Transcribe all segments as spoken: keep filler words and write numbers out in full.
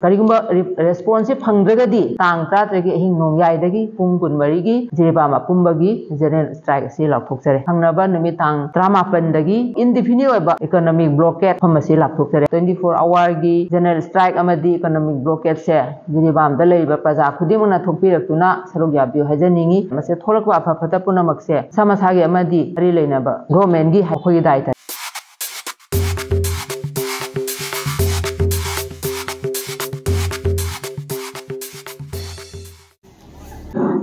ꯀꯔꯤꯒꯨꯝꯕ ꯔꯤ-, response ꯁꯤ ꯐꯪꯗ꯭ꯔꯒꯗꯤ ꯇꯥꯡ ꯇꯔꯥꯇꯔꯦꯠꯀꯤ ꯑꯍꯤꯡ ꯅꯣꯡꯌꯥꯏꯗꯒꯤ ꯄꯨꯡ ꯀꯨꯟꯃꯔꯤꯒꯤ ꯖꯤꯔꯤꯕꯥꯝ ꯑꯄꯨꯝꯕꯒꯤ general strike ꯑꯁꯤ ꯂꯥꯎꯊꯣꯛꯆꯔꯦ꯫ ꯊꯪꯅꯕ ꯅꯨꯃꯤꯠ ꯇꯥꯡ ꯇꯔꯥꯃꯥꯄꯟꯗꯒꯤ indefinite ꯑꯣꯏꯕ economic blockade ꯃꯐꯝ ꯑꯁꯤ ꯂꯥꯎꯊꯣꯛꯆꯔꯦ꯫ Twenty four hour ꯒꯤ general strike ꯑꯃꯗꯤ economic blockade ꯁꯦ ꯖꯤꯔꯤꯕꯥꯝꯗ ꯂꯩꯔꯤꯕ ꯄ꯭ꯔꯖꯥ ꯈꯨꯗꯤꯡꯃꯛꯅ ꯊꯣꯛꯄꯤꯔꯛꯇꯨꯅ ꯁꯔꯨꯛ ꯌꯥꯕꯤꯌꯨ ꯍꯥꯏꯖꯅꯤꯡꯏ꯫ ꯃꯁꯤ ꯊꯣꯛꯂꯛꯄ ꯑꯐ ꯐꯠꯇ ꯄꯨꯝꯅꯃꯛꯁꯦ ꯃꯁꯥ ꯃꯁꯥꯒꯤ ꯑꯃꯗꯤ ꯃꯔꯤ ꯂꯩꯅꯕ government ꯀꯤ ꯑꯩꯈꯣꯏꯒꯤ ꯗꯥꯏꯇꯅꯤ꯫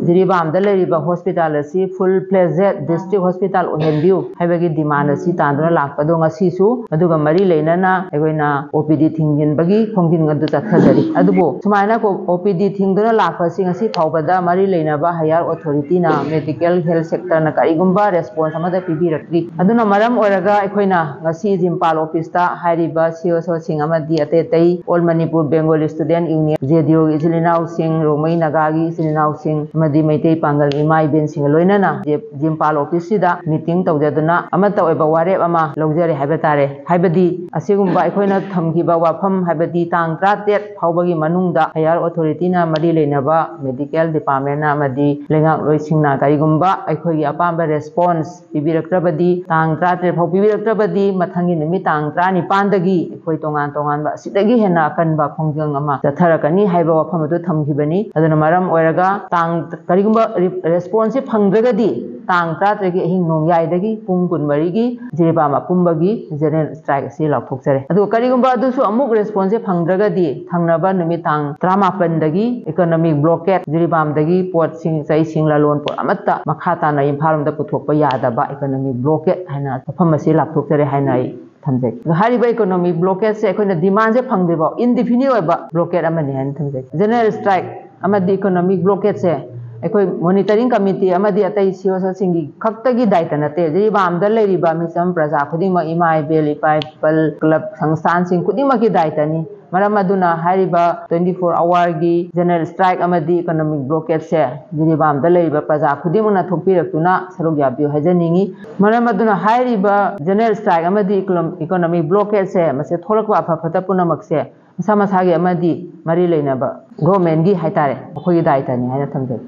ꯖꯤꯔꯤꯕꯥꯝꯗ ꯂꯩꯔꯤꯕ hospital ꯑꯁꯤ full fledged district hospital ꯑꯣꯏꯍꯟꯕꯤꯌꯨ ꯍꯥꯏꯕꯒꯤ demand ꯑꯁꯤ ꯇꯥꯟꯗꯨꯅ ꯂꯥꯛꯄꯗꯣ ꯉꯁꯤꯁꯨ ꯃꯗꯨꯒ ꯃꯔꯤ ꯂꯩꯅꯅ ꯑꯩꯈꯣꯏꯅ OPD ꯊꯤꯡꯖꯤꯟꯕꯒꯤ ꯈꯣꯡꯖꯪ ꯑꯗꯨ ꯆꯠꯊꯖꯔꯤ꯫ ꯑꯗꯨꯕꯨ ꯁꯨꯃꯥꯏꯅ ꯀꯣ-, OPD ꯊꯤꯡꯗꯨꯅ ꯂꯥꯛꯄꯁꯤ ꯉꯁꯤ ꯐꯥꯎꯕꯗ ꯃꯔꯤ ꯂꯩꯅꯕ higher authority ꯅ, medical health sector ꯅ ꯀꯔꯤꯒꯨꯝꯕ response ꯑꯃꯠꯇ ꯄꯤꯕꯤꯔꯛꯇ꯭ꯔꯤ꯫ ꯑꯗꯨꯅ ꯃꯔꯝ ꯑꯣꯏꯔꯒ ꯑꯩꯈꯣꯏꯅ ꯉꯁꯤ ꯖꯤꯝꯄꯥꯜ office ꯇ ꯍꯥꯏꯔꯤꯕ CSO ꯁꯤꯡ ꯑꯃꯗꯤ ꯑꯇꯩ ꯑꯇꯩ All Manipur Bengali Student Union, JDO ꯒꯤ ꯏꯆꯤꯜ ꯏꯅꯥꯎꯁꯤꯡ, ꯔꯣꯡꯃꯩ ꯅꯥꯒꯥꯒꯤ ꯏꯆꯤꯜ ꯏꯅꯥꯎꯁꯤꯡ ꯑꯃꯗꯤ ꯃꯩꯇꯩ ꯄꯥꯡꯒꯜ ꯏꯃꯥ ꯏꯕꯦꯟꯁꯤꯡꯒ ꯂꯣꯏꯅꯅ ꯖꯦ-, ꯖꯤꯝꯄꯥꯜ office ꯁꯤꯗ meeting ꯇꯧꯖꯗꯨꯅ ꯑꯃꯠꯇ ꯑꯣꯏꯕ ꯋꯥꯔꯦꯞ ꯑꯃ ꯂꯧꯖꯔꯦ ꯍꯥꯏꯕ ꯇꯥꯔꯦ꯫ ꯍꯥꯏꯕꯗꯤ ꯑꯁꯤꯒꯨꯝꯕ ꯑꯩꯈꯣꯏꯅ ꯊꯝꯈꯤꯕ ꯋꯥꯐꯝ, ꯍꯥꯏꯕꯗꯤ ꯇꯥꯡ ꯇꯔꯥꯇꯔꯦꯠ ꯐꯥꯎꯕꯒꯤ ꯃꯅꯨꯡꯗ higher authority ꯅ, ꯃꯔꯤ ꯂꯩꯅꯕ medical department ꯅ ꯑꯃꯗꯤ ꯂꯩꯉꯥꯛꯂꯣꯏꯁꯤꯡꯅ ꯀꯔꯤꯒꯨꯝꯕ ꯑꯩꯈꯣꯏꯒꯤ ꯑꯄꯥꯝꯕ response ꯄꯤꯕꯤꯔꯛꯇ꯭ꯔꯕꯗꯤ, ꯇꯥꯡ ꯇꯔꯥꯇꯔꯦꯠ ꯐꯥꯎ ꯄꯤꯕꯤꯔꯛꯇ꯭ꯔꯕꯗꯤ, ꯃꯊꯪꯒꯤ ꯅꯨꯃꯤꯠ ꯇꯥꯡ ꯇꯔꯥꯅꯤꯄꯥꯟꯗꯒꯤ ꯑꯩꯈꯣꯏ ꯇꯣꯉꯥꯟ ꯇꯣꯉꯥꯟꯕ ꯑꯁꯤꯗꯒꯤ ꯍꯦꯟꯅ ꯑꯀꯟꯕ ꯈꯣꯡꯖꯪ ꯑꯃ ꯆꯠꯊꯔꯛꯀꯅꯤ ꯍꯥꯏꯕ ꯋꯥꯐꯝ ꯑꯗꯨ ꯊꯝꯈꯤꯕꯅꯤ꯫ ꯑꯗꯨꯅ ꯃꯔꯝ ꯑꯣꯏꯔꯒ ꯇꯥꯡ, ꯀꯔꯤꯒꯨꯝꯕ ꯔꯤ-, response ꯁꯤ ꯐꯪꯗ꯭ꯔꯒꯗꯤ, ꯇꯥꯡ ꯇꯔꯥꯇꯔꯦꯠꯀꯤ ꯑꯍꯤꯡ ꯅꯣꯡꯌꯥꯏꯗꯒꯤ ꯄꯨꯡ ꯀꯨꯟꯃꯔꯤꯒꯤ ꯖꯤꯔꯤꯕꯥꯝ ꯑꯄꯨꯝꯕꯒꯤ general strike ꯑꯁꯤ ꯂꯥꯎꯊꯣꯛꯆꯔꯦ꯫ ꯑꯗꯨꯒ ꯀꯔꯤꯒꯨꯝꯕ ꯑꯗꯨꯁꯨ ꯑꯃꯨꯛ response ꯁꯦ ꯐꯪꯗ꯭ꯔꯒꯗꯤ, ꯊꯪꯅꯕ ꯅꯨꯃꯤꯠ ꯇꯥꯡ ꯇꯔꯥꯃꯥꯄꯟꯗꯒꯤ economic blockade, ꯖꯤꯔꯤꯕꯥꯝꯗꯒꯤ ꯄꯣꯠꯁꯤꯡ, ꯆꯩꯁꯤꯡ, ꯂꯂꯣꯟ ꯄꯣꯠ ꯑꯃꯠꯇ ꯃꯈꯥ ꯇꯥꯅ ꯏꯝꯐꯥꯜ ꯂꯣꯝꯗ ꯄꯨꯊꯣꯛꯄ ꯌꯥꯗꯕ economic blockade ꯍꯥꯏꯅ ꯃꯐꯝ ꯑꯁꯤ ꯂꯥꯎꯊꯣꯛꯆꯔꯦ ꯍꯥꯏꯅ ꯑꯩ ꯊꯝꯖꯒꯦ꯫ ꯑꯗꯣ ꯍꯥꯏꯔꯤꯕ economic blockade ꯁꯦ ꯑꯩꯈꯣꯏꯅ demand ꯁꯦ ꯐꯪꯗ꯭ꯔꯤꯐꯥꯎ indefinite ꯑꯣꯏꯕ blockade ꯑꯃꯅꯤ ꯍꯥꯏꯅ ꯊꯝꯖꯒꯦ꯫ General strike ꯑꯃꯗꯤ economic blockade ꯁꯦ ꯑꯩꯈꯣꯏ monitoring committee ꯑꯃꯗꯤ ꯑꯇꯩ CSO ꯁꯤꯡꯒꯤ ꯈꯛꯇꯒꯤ ꯗꯥꯏꯇ ꯅꯠꯇꯦ꯫ ꯖꯤꯔꯤꯕꯥꯝꯗ ꯂꯩꯔꯤꯕ ꯃꯤꯆꯝ ꯄ꯭ꯔꯖꯥ ꯈꯨꯗꯤꯡꯃꯛ, ꯏꯃꯥ ꯏꯕꯦꯜ, ꯏꯄꯥ ꯏꯄꯜ, club, ꯁꯪꯁꯊꯥꯟꯁꯤꯡ ꯈꯨꯗꯤꯡꯃꯛꯀꯤ ꯗꯥꯏꯇꯅꯤ꯫ ꯃꯔꯝ ꯑꯗꯨꯅ ꯍꯥꯏꯔꯤꯕ twenty four hour ꯒꯤ general strike ꯑꯃꯗꯤ economic blockade ꯁꯦ ꯖꯤꯔꯤꯕꯥꯝꯗ ꯂꯩꯔꯤꯕ ꯄ꯭ꯔꯖꯥ ꯈꯨꯗꯤꯡꯃꯛꯅ ꯊꯣꯛꯄꯤꯔꯛꯇꯨꯅ ꯁꯔꯨꯛ ꯌꯥꯕꯤꯌꯨ ꯍꯥꯏꯖꯅꯤꯡꯏ꯫ ꯃꯔꯝ ꯑꯗꯨꯅ ꯍꯥꯏꯔꯤꯕ general strike ꯑꯃꯗꯤ economic blockade ꯁꯦ ꯃꯁꯤ ꯊꯣꯛꯂꯛꯄ ꯑꯐ ꯐꯠꯇ ꯄꯨꯝꯅꯃꯛꯁꯦ ꯃꯁꯥ ꯃꯁꯥꯒꯤ ꯑꯃꯗꯤ ꯃꯔꯤ ꯂꯩꯅꯕ ꯒꯣꯔꯃꯦꯟꯒꯤ ꯍꯥꯏꯇꯥꯔꯦ, ꯃꯈꯣꯏꯒꯤ ꯗꯥꯏꯇꯅꯤ ꯍꯥꯏꯅ ꯊꯝꯖꯒꯦ꯫